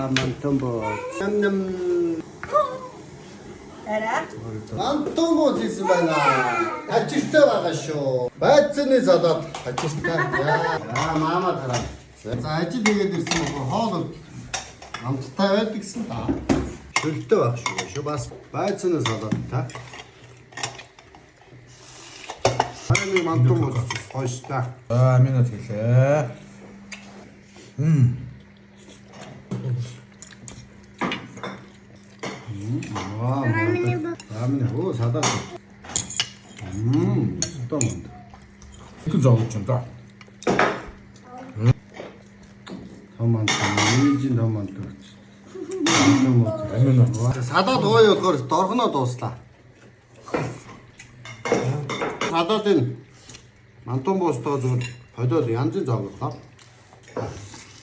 За мантан боо. Ням ням. Арай. Мантан боо хийсэн байна. Хачиртай байгаа шүү. Байцны салат хачиртай. За мама тараа. За ажил хийгээд ирсэн бохор хоол амттай байдаг гэсэн та. Шөлтөө байх шүү. Шүү бас байцны салат та. Харин нэг мантан боо хойш та. Аа минут хэлээ. Аа. Рамен хөө салат. Мм, одоо манд. Их зоогч юм да. Том манд. Нийжин том манд. Амин уу. Садад гоё болохоор доргоноо дууслаа. Садад энэ мантун буустайгаа зүгээр холиод янзын зооглоо.